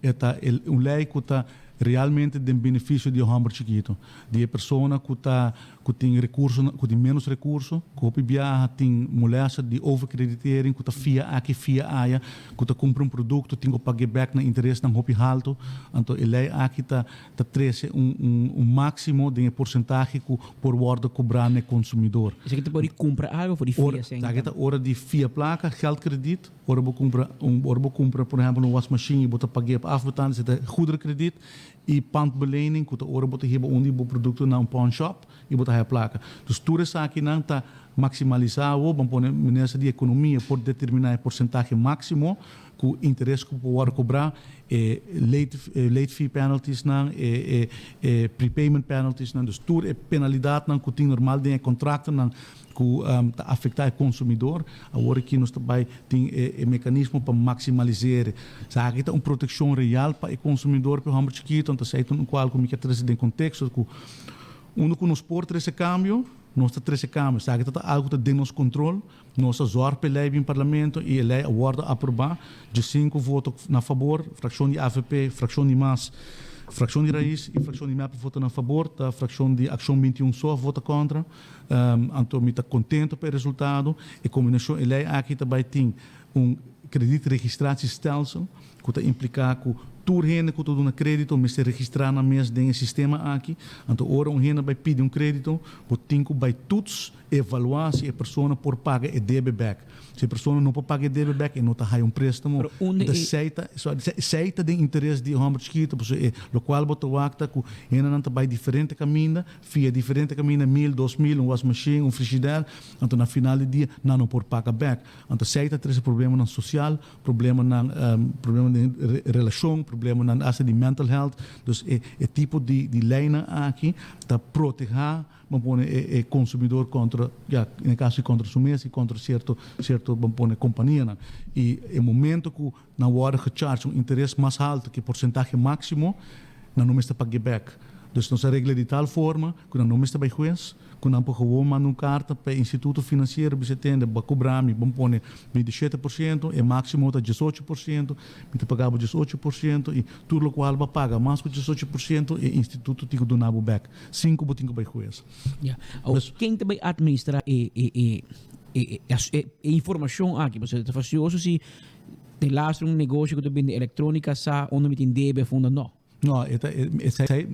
E ta un lei ku ta realmente den benefisio di e hòmber chikitu, di e persona ku ta ku tin rekurso ku tin ménos rekurso, ku hopi biaha tin molèster di overkreditering, ku ta fia aki fia aya, ku ta kumpra un produkto tin ku pag'é bèk na interesnan hopi haltu. Anto e lei aki ta ta trese un un un máksimo den e porsentahe ku por wòrdu kobrá na e konsumidor. Esaki ta por di kumpra algu for di fia sèn Esaki ta ora di fia plaka, geldkrediet. Ora bo kumpra un ora bo kumpra por ehèmpel un wasmashin i bo ta pag'é pa afbetaal esei ta goederenkrediet i pandbelening ku ta ora bo ta hiba un di bo produkto na un pawnshop i bo ta haya plaka. Dus tur esakinan ta maksimalisá awor bo pone minister di ekonomia por determiná e porsentahe máksimo ku interes ku por wòrdu kobrá, e late late fee penaltiesnan, e e e prepayment penaltiesnan, dus tur e penalidatnan ku tin normal den e kontraktonan ku ta afektá e konsumidor. Awor aki nos ta bai tin e mekanismo pa maksimalis'é. Esaki ta un protekshon real pa e konsumidor, pa e hòmber chikitu. Anto esei ta un kual ku mi ke trese den konteksto ku unda ku nos por trese kambio, nos ta trese kambio. Esaki ta ta algu ku ta den nos kontrol. Nos a zòrg pa e lei bin parlamento i e lei a wòrdu aprobá. Diesinku voto na fabor, frakshon di avp, frakshon di mas, frakshon di rais i frakshon di mep a vota na fabor. Ta frakshon di Akshon 21 so a vota kontra. Anto mi ta contento pa e resultado. E combinacion e ley aki ta bay tin un kredietregistratiestelsel cu ta implica cu tur hende cu ta duna credito mester registra nan mes den e sistema aki. Anto ora un hende bay pidi un credito bo tin cu bay toets, evalua si e persona por paga e debe bek. Si e persona no por paga e debe bek e no ta haya un prestamo. Pero unda Entonces e. esey ta, esey ta den interes di e homber chikito pasobra e locual bo ta wak ta cu hendenan ta bay diferente caminda. Fia diferente kaminda, mil, 2000, un wasmachine, un frishider, anto na final di dia nan no por paga bek. Anto esei ta trese problemanan sosial, problemanan problema den relashon, problemanan asta di mental health. Dus e e tipo di di leinan aki ta protehá, ban pone, e e konsumidor kontra, ya, den e kaso kontra su mes i kontra sierto sierto, ban pone, kompanianan. I e momento ku nan wòrdu gecharge un interes mas haltu ku e porsentahe máksimo, nan no mester pag'é bèk. Dus nos a regla di tal forma ku nan no mester bai hues, ku nan por gewoon manda un karta pa e instituto finansiero bisa tende, bo a kobra mi, bo pone 27%, e máksimo ta 18%, mi ta paga bo 18% i tur lokual bo a paga mas ku 18% e instituto tin ku duna bo bèk, sin ku bo tin ku bai hues. Ya. Awor, ken ta bai administrá e e e e e informashon aki? Pasobra ta fastioso si Den laatste un negoshi ku ta bende elektronika sa unda mi tin debe of unda no. No, e ta esei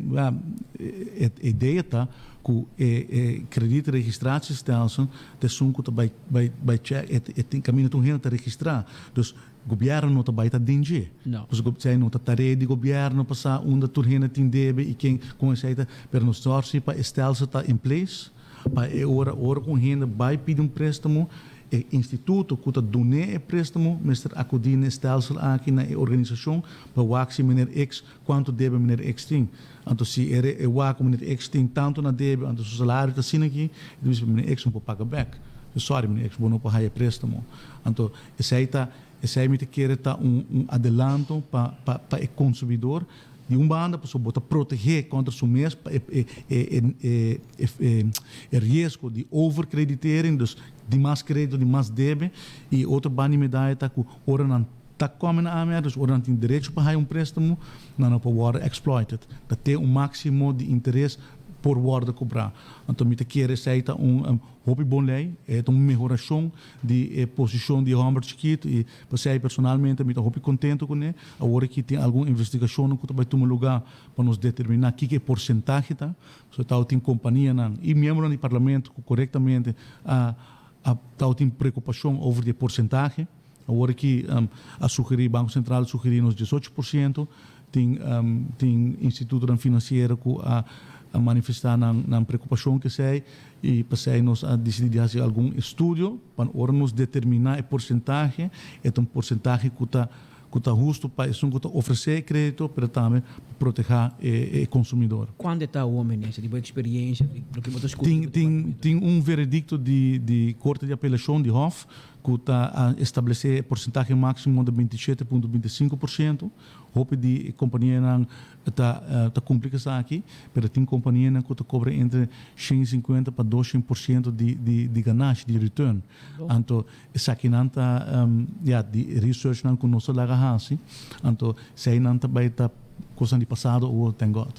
e idea ta ku e e kredietregistratiestelsel ta esun ku ta bai bai bai chèk e tin kaminda tur hende ta registrá. Dus gobièrnu no ta bai ta den dje. No. Pasobra esei no ta tarea di gobièrnu pa sa unda tur hende tin debe i ken kon esei ta pero nos sòrg si pa e stelsel ta in place pa e ora ora ku un hende bai pidi un préstamo E instituto ku ta dun'é e préstamo mester akudí na e stèlsel aki na e organisashon pa wak si meneer X kuantu debe meneer X tin. Anto si e e wak ku meneer X tin tantu na debe anto su salario ta asina aki, e ta bisa meneer X no por paga bèk. Sòri meneer X bo no por haya e préstamo. Anto esei ta esei mi ta kere ta un un adelanto pa pa pa e konsumidor. Di un banda pasobra bo ta protegé kontra su mes pa e e e e e riesgo di overkreditering, dus di mas kredito, di mas debe, i e otro banda di medaya ta ku ora nan ta kome na AMR, dus ora nan tin derecho pa haya un préstamo, nan no por wòrdu exploited. Ta te un máksimo di interes por wòrdu kobrá. Anto mi ta kere esei ta un hopi bon lei, e ta un mehorashon di e posishon di e hòmber chikitu i p'esei personalmente mi ta hopi kontentu kuné. Awor aki tin algun investigashonnan ku ta bai tuma lugá pa nos determiná kiko e porsentahe ta. So tabatin kompanianan i miembronan di parlamento ku korektamente a a tabatin preokupashon over di e porsentahe. Awor aki a sugerí, Banko Sentral a sugerí nos 18%. Tin tin institutonan finansiero ku a a manifestá nan nan preokupashon ku esei i p'esei nos a disidí di hasi algun estudio pa ora nos determiná e porsentahe e ta un porsentahe ku ta ku ta hustu pa esun ku ta ofresé e krédito pero tambe pa protehá e e konsumidor. Kuantu e ta awor minister di bo eksperiencia di loke bo ta skucha Tin tin tin un veredikto di di Korte di Apelashon di Hof. Ku ta establesé porsentahe máksimo di 27,25%. Hopi di kompanianan ta kumpli ku esaki, pero tin kompanianan ku ta kobra entre 150 pa 200% di ganashi, di return. Anto, esakinan ta ya, di research nan ku nos a laga hasi. Anto, eseinan ta bai ta kos di pasado, thank God.